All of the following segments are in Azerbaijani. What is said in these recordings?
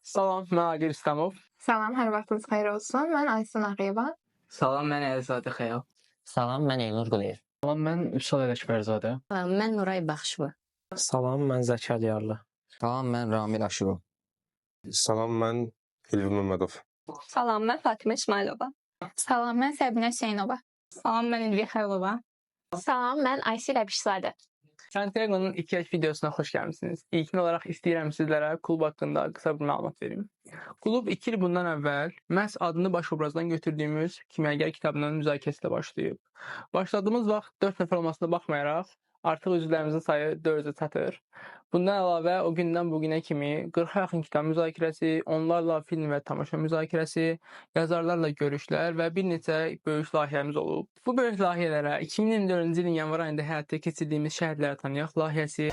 Salam, mən Aqil İslamov. Salam, hər vaxtınız xeyir olsun. Mən Aysun Ağayeva. Salam, mən Əlizadə Xəyal. Salam, mən Elnur Quliyev. Salam, mən Üsal Ələkbərzadə. Salam, mən Nuray Baxışova. Salam, mən Zəki Əliyarlı. Salam, mən Ramil Aşırov. Salam, mən Elvin Məmmədov. Salam, mən Fatimə İsmailova. Salam, mən Səbinə Hüseynova. Salam, mən Elviyə Xəlilova. Salam, mən Aysil Əbişzadə. Santiago'nun ilk yaş videosuna xoş gəlmisiniz. İlkin olaraq istəyirəm sizlərə klub haqqında qısa bir məlumat verim. Klub 2 il bundan əvvəl məhz adını baş obrazdan götürdüyümüz Kimyagər kitabının müzakirəsi ilə başlayıb. Başladığımız vaxt 4 nəfər olmasına baxmayaraq, artıq üzvlərimizin sayı 400-ə çatır. Bundan əlavə o gündən bu günə kimi 40-a yaxın kitab müzakirəsi, onlarla film və tamaşa müzakirəsi, yazarlarla görüşlər və bir neçə böyük layihəmiz olub. Bu böyük layihələrə 2024-cü ilin yanvar ayında həyata keçirdiyimiz Şəhidləri Tanıyaq layihəsi,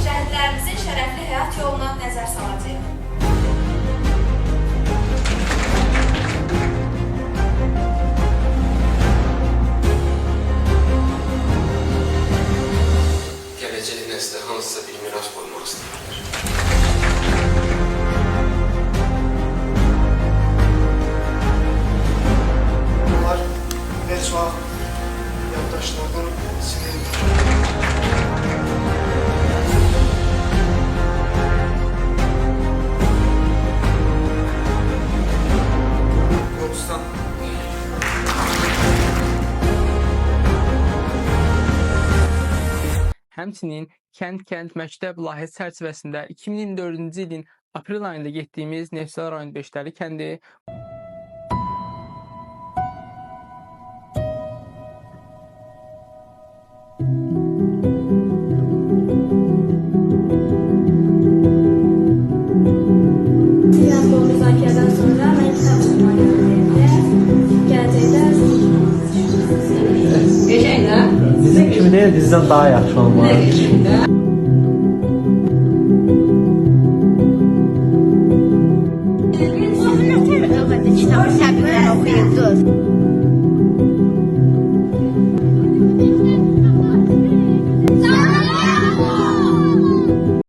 Şəhidlərimizin şərəfli həyat yoluna nəzər salacağıq. Gələcək nəslə hansısa bir miras qoymaq istəyirlər. Bunlar heç vaxt yaddaşlardan silinmir. Gürcüstan. Həmçinin Kənd-kənd məktəb layihəsi çərçivəsində 2024-cü ilin aprel ayında getdiyimiz Neftçala rayon Beşdəli kəndi, Bu müzakirədən sonra mən kitab oxumağa gələcəkdə Qəşəng də. Bizim kimi deyil, bizdən daha yaxşı olmalı. Kitabı səbirlə oxuyurdunuz.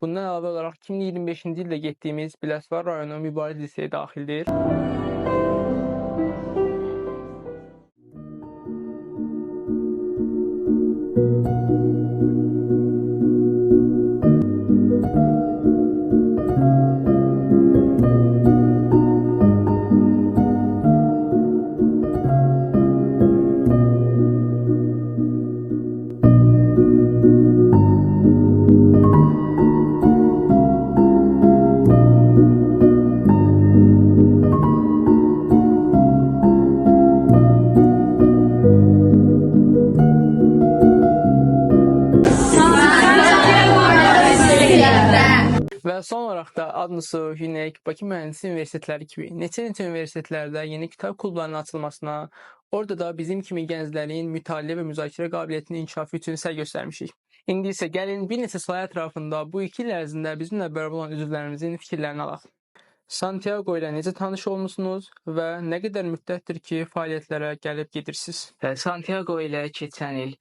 Bundan əlavə olaraq 2025-ci ildə getdiyimiz Biləsuvar rayonu Mübariz liseyi daxildir. Və son olaraq da Adnusu, UNEC, Bakı Mühəndislik Universitetləri kimi neçə-neçə universitetlərdə yeni kitab klublarının açılmasına, orada da bizim kimi gənclərin mütaliə və müzakirə qabiliyyətinin inkişafı üçün səy göstərmişik. İndi isə gəlin bir neçə sual ətrafında bu 2 il ərzində bizimlə bərabər olan üzvlərimizin fikirlərini alaq. Santiago ilə necə tanış olmusunuz və nə qədər müddətdir ki, fəaliyyətlərə gəlib gedirsiniz? Santiago ilə keçən il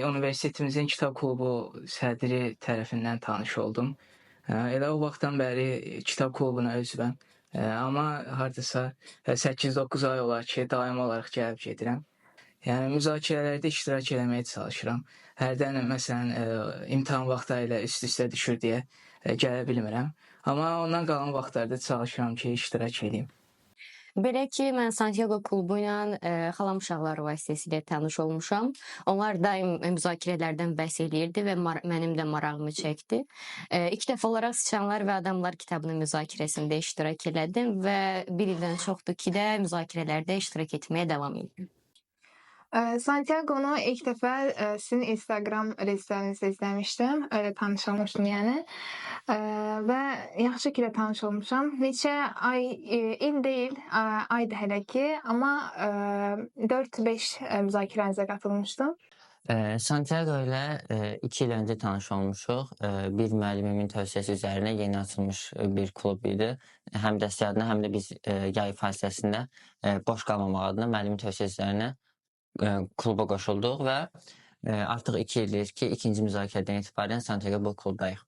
universitetimizin kitab klubu sədri tərəfindən tanış oldum. Elə o vaxtdan bəri kitab klubuna üzvəm. Amma hardasa 8-9 ay olar ki, daimi olaraq gəlib gedirəm. Yəni müzakirələrdə iştirak eləməyə çalışıram. Hərdən məsələn imtahan vaxtları ilə üst-üstə düşür deyə gələ bilmirəm. Amma ondan qalan vaxtlarda çalışıram ki, iştirak eləyim. Belə ki, mən Santiago klubu ilə xalam uşaqları vasitəsilə tanış olmuşam. Onlar daim müzakirələrdən bəhs eləyirdi və mənim də marağımı çəkdi. İlk dəfə olaraq Sıçanlar və Adamlar kitabının müzakirəsində iştirak elədim və bir ildən çoxdur ki də müzakirələrdə iştirak etməyə davam edirəm. Santiago-nu ilk dəfə sizin Instagram reelslərinizdə izləmişdim. Öyle tanış olmuşdum yəni. Və yaxşı ki də tanış olmuşam. Neçə ay, il deyil, aydır hələ ki, amma 4-5 müzakirənizə qatılmışdım. Santiago ilə 2 il öncə tanış olmuşuq. Bir müəllimimin tövsiyəsi üzərinə yeni açılmış bir klub idi. Həm dəstək adına, həm də biz yay fasiləsində boş qalmamaq adına müəllimin tövsiyəsi üzərinə kluba qoşulduq və artıq 2 ildir ki, ikinci müzakirədən etibarən Santiago bu klubdayıq.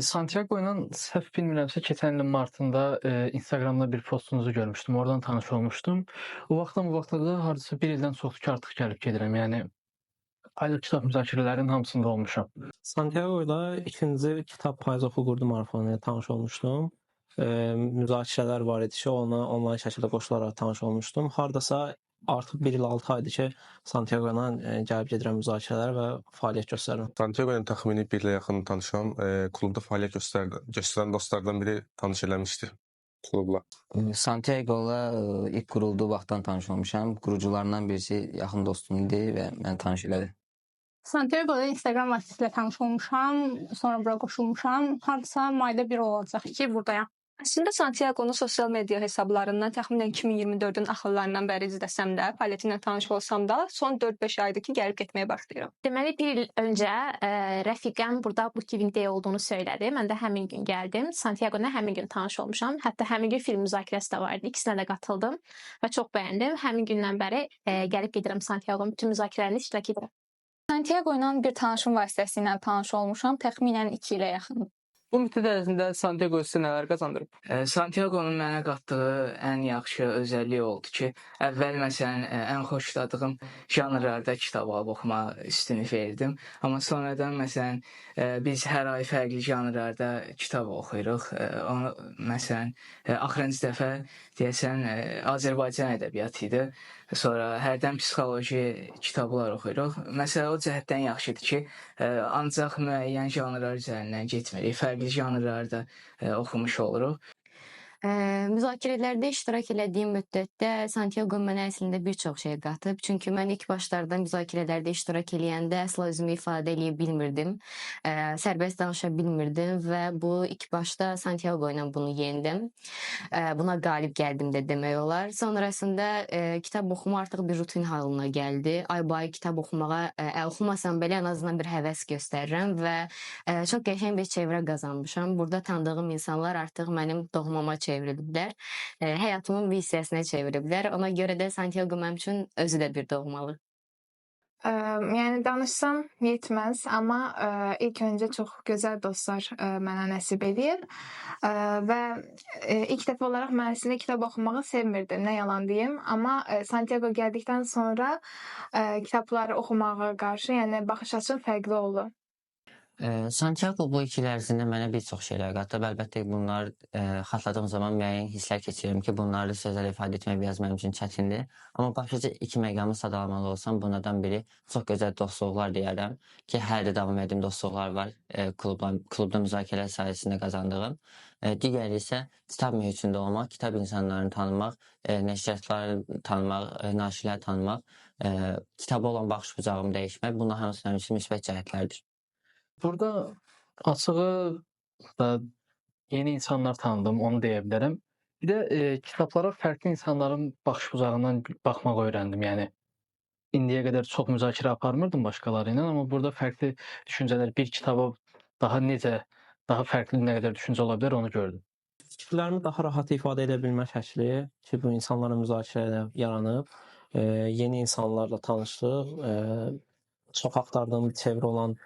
Santiago ilə səhv bilmirəmsə keçən ilin martında Instagramda bir postunuzu görmüşdüm. Oradan tanış olmuşdum. O vaxtdan bu vaxta da hardasa bir ildən çoxdur ki, artıq gəlib gedirəm. Yəni aylıq kitab müzakirələrinin hamısında olmuşam. Santiago ilə ikinci kitab payız oxu qurdu marafonu ilə tanış olmuşdum. Müzakirələr var idi ki, ona onlayn şəkildə qoşularaq tanış olmuşdum. Hardasa artıq 1 il 6 aydır ki, Santiago ilə gəlib gedirəm müzakirələrə və fəaliyyət göstərirəm. Santiago ilə təxmini 1 ilə yaxın tanışam. Klubda fəaliyyət göstərən dostlardan biri tanış eləmişdi klubla. Santiago ilə ilk qurulduğu vaxtdan tanış olmuşam. Qurucularından birisi yaxın dostum idi və məni tanış elədi. Santiago ilə Instagram vasitəsilə tanış olmuşam, sonra bura qoşulmuşam. Hardasa mayda bir olacaq ki, buradayam. Əslində Santiago-nu sosial media hesablarından təxminən 2024-ün axırlarından bəri izləsəm də, fəaliyyəti ilə tanış olsam da, son 4-5 aydır ki, gəlib getməyə başlayıram. Deməli, bir il öncə rəfiqəm burada Book Giving Day olduğunu söylədi. Mən də həmin gün gəldim. Santiago ilə həmin gün tanış olmuşam. Hətta həmin gün film müzakirəsi də var idi. İkisinə də qatıldım və çox bəyəndim. Həmin gündən bəri gəlib gedirəm Santiago-nun bütün müzakirələrini iştirak edirəm. Santiago ilə bir tanışım vasitəsilə tanış olmuşam. Təxminən 2 ilə yaxın. Bu müddət ərzində Santiago sizə nələr qazandırıb? Santiago-nun mənə qatdığı ən yaxşı özəlliyi oldu ki, əvvəl məsələn ən xoşladığım janrlarda kitab alıb oxumağa üstünlük verirdim. Amma sonradan məsələn biz hər ay fərqli janrlarda kitab oxuyuruq. Onu məsələn axırıncı dəfə deyəsən Azərbaycan ədəbiyyatı idi. Sonra hərdən psixoloji kitablar oxuyuruq. Məsələ o cəhətdən yaxşıdır ki, ancaq müəyyən janrlar üzərindən getmirik. Fərqli janrlarda oxumuş oluruq. Müzakirələrdə iştirak elədiyim müddətdə Santiago mənə əslində bir çox şey qatıb. Çünki mən ilk başlarda müzakirələrdə iştirak eləyəndə əsla özümü ifadə eləyə bilmirdim. Sərbəst danışa bilmirdim və bu ilk başda Santiago ilə bunu yendim. Buna qalib gəldim də demək olar. Sonrasında kitab oxuma artıq bir rutin halına gəldi. Ay-bay kitab oxumağa, oxumasam belə ən azından bir həvəs göstərirəm və çox qəşəng bir çevrə qazanmışam. Burada tanıdığım insanlar artıq mənim doğmama çevriliblər. Həyatımın bir hissəsinə çeviriblər. Ona görə də Santiago mənim üçün özü də bir doğmalı. Yəni danışsam yetməz, amma ilk öncə çox gözəl dostlar mənə nəsib eləyib və ilk dəfə olaraq mən əslində kitab oxumağı sevmirdim, nə yalan deyim, amma Santiago gəldikdən sonra kitabları oxumağa qarşı, yəni baxış açım fərqli oldu. Santiago bu 2 il ərzində mənə bir çox şeylər qatıb. Əlbəttə ki, bunlar xatırladığım zaman müəyyən hisslər keçirirəm ki, bunları sözlərlə ifadə etmək biraz mənim üçün çətindir. Amma başlıca 2 məqamı sadalamalı olsam, bunlardan biri çox gözəl dostluqlar deyərəm ki, hələ də davam etdiyim dostluqlar var klubda müzakirələr sayəsində qazandığım. Digəri isə kitab mühitində olmaq, kitab insanlarını tanımaq, nəşriyyatları tanımaq, naşirləri tanımaq, kitaba olan baxış bucağımı dəyişmək, bunlar hamısı mənim üçün müsbət cəhətlərdir. Burada açığı da yeni insanlar tanıdım, onu deyə bilərəm. Bir də kitablara fərqli insanların baxış bucağından baxmağı öyrəndim. Yəni indiyə qədər çox müzakirə aparmırdım başqaları ilə, amma burada fərqli düşüncələr, bir kitaba daha necə, daha fərqli nə qədər düşüncə ola bilər, onu gördüm. Fikirlərimi daha rahat ifadə edə bilmə şəkli ki, bu insanlarla müzakirə ilə yaranıb, yeni insanlarla tanışlıq, çox axtardığım bir çevrə olan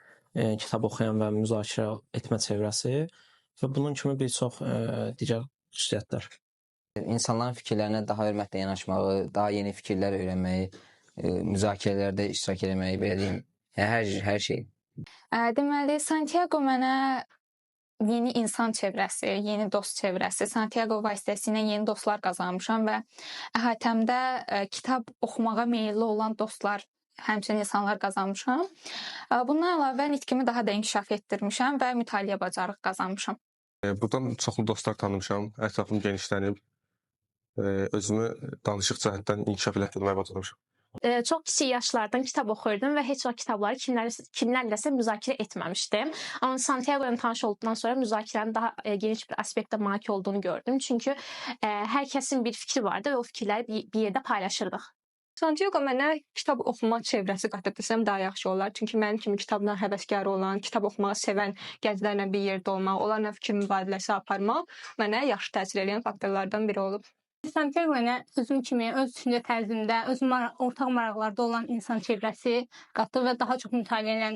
kitab oxuyan və müzakirə etmə çevrəsi və bunun kimi bir çox digər xüsusiyyətlər. İnsanların fikirlərinə daha hörmətlə yanaşmağı, daha yeni fikirlər öyrənməyi, müzakirələrdə iştirak etməyi, belə deyim, yəni hər şey. Deməli, Santiago mənə yeni insan çevrəsi, yeni dost çevrəsi, Santiago vasitəsilə yeni dostlar qazanmışam və əhatəmdə kitab oxumağa meyilli olan dostlar, həmçinin insanlar qazanmışam. Bundan əlavə nitqimi daha da inkişaf etdirmişəm və mütaliə bacarığı qazanmışam. Buradan çoxlu dostlar tanımışam, ətrafım genişlənib, özümü danışıq cəhətdən inkişaf elətdirməyə bacarmışam. Çox kiçik yaşlardan kitab oxuyurdum və heç vaxt kitabları kimlərləsə müzakirə etməmişdim. Amma Santiago ilə tanış olduqdan sonra müzakirənin daha geniş bir aspektdə malik olduğunu gördüm. Çünki hər kəsin bir fikri vardı və o fikirləri bir yerdə paylaşırdıq. Santiago mənə kitab oxuma çevrəsi qatıb desəm daha yaxşı olar. Çünki mənim kimi kitabla həvəskar olan, kitab oxumağı sevən gənclərlə bir yerdə olmaq, onlarla fikir mübadiləsi aparmaq mənə yaxşı təsir eləyən faktorlardan biri olub. Santiago mənə özüm kimi, öz düşüncə tərzimdə, öz ortaq maraqlarda olan insan çevrəsi qatıb və daha çox mütaliə ilə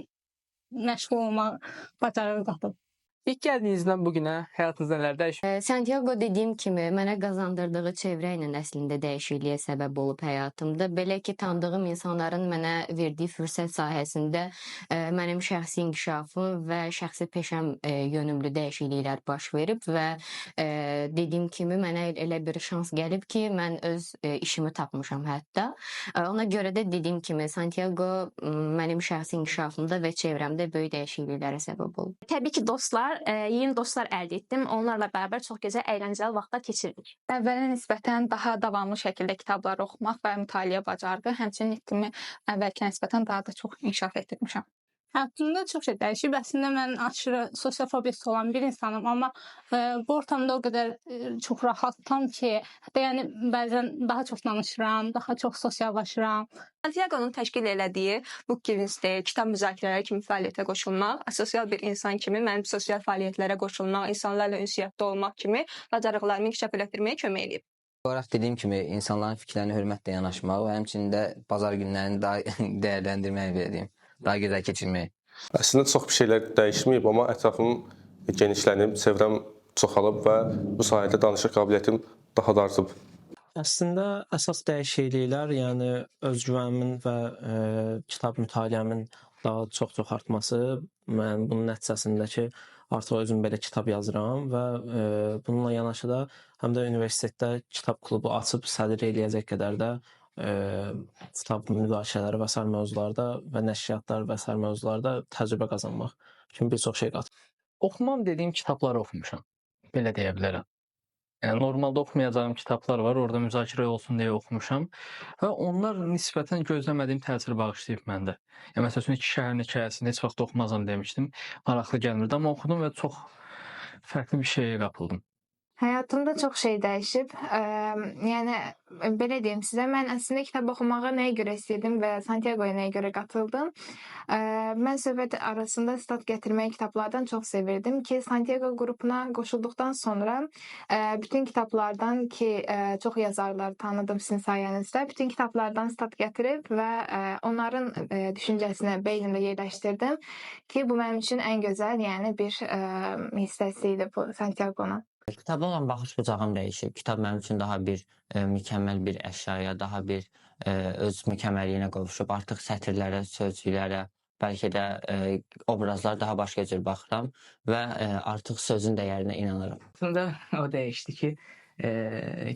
məşğul olmaq bacarığı qatıb. İlk gəldiyinizdən bu günə həyatınızda nələr dəyişib? Santiago dediyim kimi mənə qazandırdığı çevrə ilə əslində dəyişikliyə səbəb olub həyatımda. Belə ki, tanıdığım insanların mənə verdiyi fürsət sahəsində mənim şəxsi inkişafım və şəxsi peşəm yönümlü dəyişikliklər baş verib və dediyim kimi mənə elə bir şans gəlib ki, mən öz işimi tapmışam hətta. Ona görə də dediyim kimi Santiago mənim şəxsi inkişafımda və çevrəmdə böyük dəyişikliklərə səbəb olub. Təbii ki, dostlar, yeni dostlar əldə etdim. Onlarla bərabər çox gözəl, əyləncəli vaxtlar keçirdik. Əvvələ nisbətən daha davamlı şəkildə kitabları oxumaq və mütaliə bacarığı, həmçinin nitqimi əvvəlkinə nisbətən daha da çox inkişaf etdirmişəm. Həyatımda çox şey dəyişib. Əslində mən aşırı sosial fobiyası olan bir insanım, amma bu ortamda o qədər çox rahatam ki, hətta yəni bəzən daha çox danışıram, daha çox sosiallaşıram. Santiago'nun təşkil elədiyi Book Giving Day, kitab müzakirələri kimi fəaliyyətə qoşulmaq, asosial bir insan kimi mənim sosial fəaliyyətlərə qoşulmaq, insanlarla ünsiyyətdə olmaq kimi bacarıqlarımı inkişaf elətdirməyə kömək eləyib. Olaraq dediyim kimi insanların fikirlərinə hörmətlə yanaşmaq və həmçinin də bazar günlərini daha dəyərləndirməyi belə deyim, daha gözəl keçirməyi. Əslində çox bir şeylər dəyişməyib, amma ətrafım genişlənib, çevrəm çoxalıb və bu sayədə danışıq qabiliyyətim daha da artıb. Əslində əsas dəyişikliklər, yəni özgüvənimin və kitab mütaliəmin daha çox-çox artması, mən bunun nəticəsində ki, artıq özüm belə kitab yazıram və bununla yanaşı da həm də universitetdə kitab klubu açıb sədr eləyəcək qədər də kitab müzakirələri və sair mövzularda və nəşriyyatlar və sair mövzularda təcrübə qazanmaq kimi bir çox şey qatır. Oxumam dediyim kitabları oxumuşam, belə deyə bilərəm. Yəni normalda oxumayacağım kitablar var, orada müzakirə olsun deyə oxumuşam və onlar nisbətən gözləmədiyim təsir bağışlayıb məndə. Yəni məsəl üçün İki şəhərin hekayəsini heç vaxt oxumazam demişdim, maraqlı gəlmirdi, amma oxudum və çox fərqli bir şeyə qapıldım. Həyatımda çox şey dəyişib. Yəni belə deyim sizə, mən əslində kitab oxumağı nəyə görə istəyirdim və Santiagoya nəyə görə qatıldım? Mən söhbət arasında sitat gətirməyi kitablardan çox sevirdim ki, Santiago qrupuna qoşulduqdan sonra bütün kitablardan ki, çox yazarlar tanıdım sizin sayənizdə, bütün kitablardan sitat gətirib və onların düşüncəsini beynimdə yerləşdirdim ki, bu mənim üçün ən gözəl, yəni bir hissəsi idi bu Santiago'nun. Kitaba olan baxış bucağım dəyişib. Kitab mənim üçün daha bir mükəmməl bir əşyaya, daha bir öz mükəmməlliyinə qovuşub. Artıq sətirlərə, sözcüklərə, bəlkə də obrazlara daha başqa cür baxıram və artıq sözün dəyərinə inanıram. Əslində o dəyişdi ki,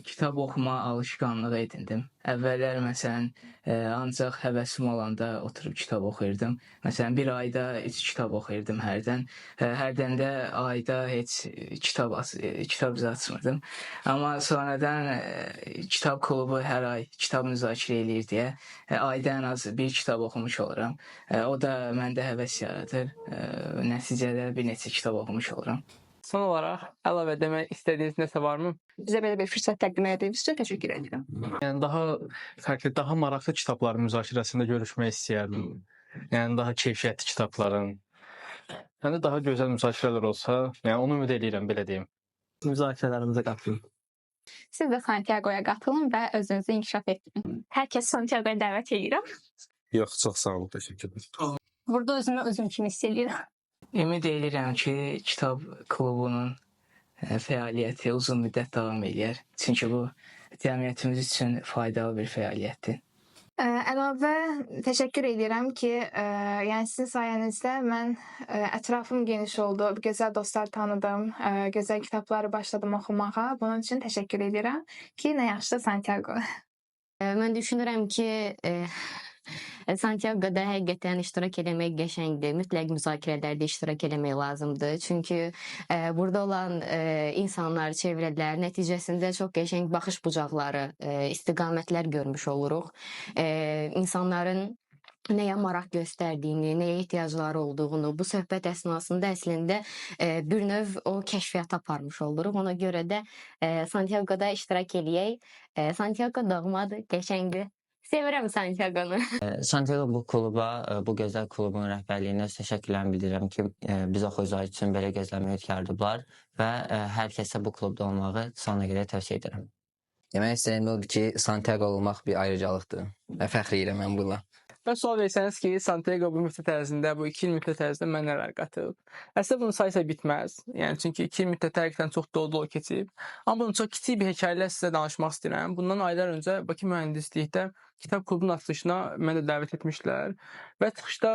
kitab oxuma alışqanlığı edindim. Əvvəllər məsələn ancaq həvəsim olanda oturub kitab oxuyurdum. Məsələn bir ayda 3 kitab oxuyurdum hərdən. Hərdən də ayda heç kitab açmırdım. Amma sonradan kitab klubu hər ay kitab müzakirə eləyir deyə ayda ən az bir kitab oxumuş oluram. O da məndə həvəs yaradır. Nəticədə bir neçə kitab oxumuş oluram. Son olaraq əlavə demək istədiyiniz nəsə varmı? Bizə belə bir fürsət təqdim etdiyiniz üçün təşəkkür edirəm. Yəni daha fərqli, daha maraqlı kitabların müzakirəsində görüşmək istəyərdim. Yəni daha keyfiyyətli kitabların. Yəni daha gözəl müzakirələr olsa, yəni onu ümid eləyirəm, belə deyim. Müzakirələrimizə qatılın. Siz də Santiagoya qatılın və özünüzü inkişaf etdirin. Hər kəs Santiagoya dəvət edirəm. Yox, çox sağ olun, təşəkkürlər. Burada özümü özüm kimi hiss eləyirəm. Ümid edirəm ki, kitab klubunun fəaliyyəti uzun müddət davam eləyər. Çünki bu cəmiyyətimiz üçün faydalı bir fəaliyyətdir. Əlavə təşəkkür edirəm ki, yəni sizin sayənizdə mən ətrafım geniş oldu, gözəl dostlar tanıdım, gözəl kitabları başladım oxumağa. Bunun üçün təşəkkür edirəm ki, nə yaxşı Santiago. Mən düşünürəm ki, Santiago'da həqiqətən iştirak eləmək qəşəngdir. Mütləq müzakirələrdə iştirak eləmək lazımdır. Çünki burada olan insanlar, çevrələr nəticəsində çox qəşəng baxış bucaqları, istiqamətlər görmüş oluruq. İnsanların nəyə maraq göstərdiyini, nəyə ehtiyacları olduğunu bu söhbət əsnasında əslində bir növ o kəşfiyyata aparmış oluruq. Ona görə də Santiago'da iştirak eləyək. Santiago doğmadır, qəşəngdir. Sevirəm Santiago-nu. Santiago bu kluba, bu gözəl klubun rəhbərliyinə öz təşəkkürlərimi bildirirəm ki, biz oxuyucular üçün belə gözəl mühit yaradıblar və hər kəsə bu klubda olmağı sonuna qədər tövsiyə edirəm. Demək istədiyim odur ki, Santiago olmaq bir ayrıcalıqdır və fəxr edirəm mən bununla. Və sual versəniz ki, Santiago bu müddət ərzində, bu 2 il müddət ərzində mənə nələr qatıb? Əslində bunun sayı bitməz. Yəni çünki 2 il müddəti həqiqətən çox dolu-dolu keçib. Amma bunun çox kiçik bir hekayə ilə sizə danışmaq istəyirəm. Bundan aylar öncə Bakı Mühəndislikdə kitab klubunun açılışına məni də dəvət etmişdilər və çıxışda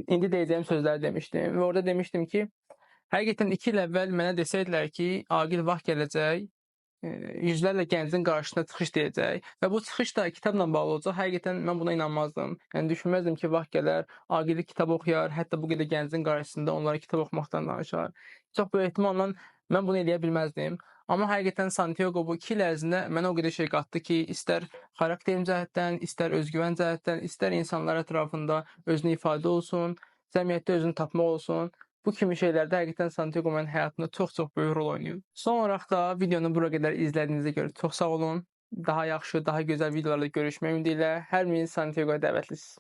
indi deyəcəyim sözləri demişdim və orada demişdim ki, həqiqətən 2 il əvvəl mənə desəydilər ki, Aqil vaxt gələcək, yüzlərlə gəncin qarşısında çıxış deyəcək və bu çıxış da kitabla bağlı olacaq. Həqiqətən mən buna inanmazdım. Yəni düşünməzdim ki, vaxt gələr, Aqil kitab oxuyar, hətta bu qədər gəncin qarşısında onlara kitab oxumaqdan danışar. Çox böyük ehtimalla mən bunu eləyə bilməzdim. Amma həqiqətən Santiago bu 2 il ərzində mənə o qədər şey qatdı ki, istər xarakterim cəhətdən, istər özgüvən cəhətdən, istər insanlar ətrafında özünü ifadə olsun, cəmiyyətdə özünü tapmaq olsun. Bu kimi şeylərdə həqiqətən Santiago mənim həyatımda çox-çox böyük rol oynayır. Son olaraq da videonu bura qədər izlədiyinizə görə çox sağ olun. Daha yaxşı, daha gözəl videolarda görüşmək ümidi ilə hər biriniz Santiagoya dəvətlisiniz.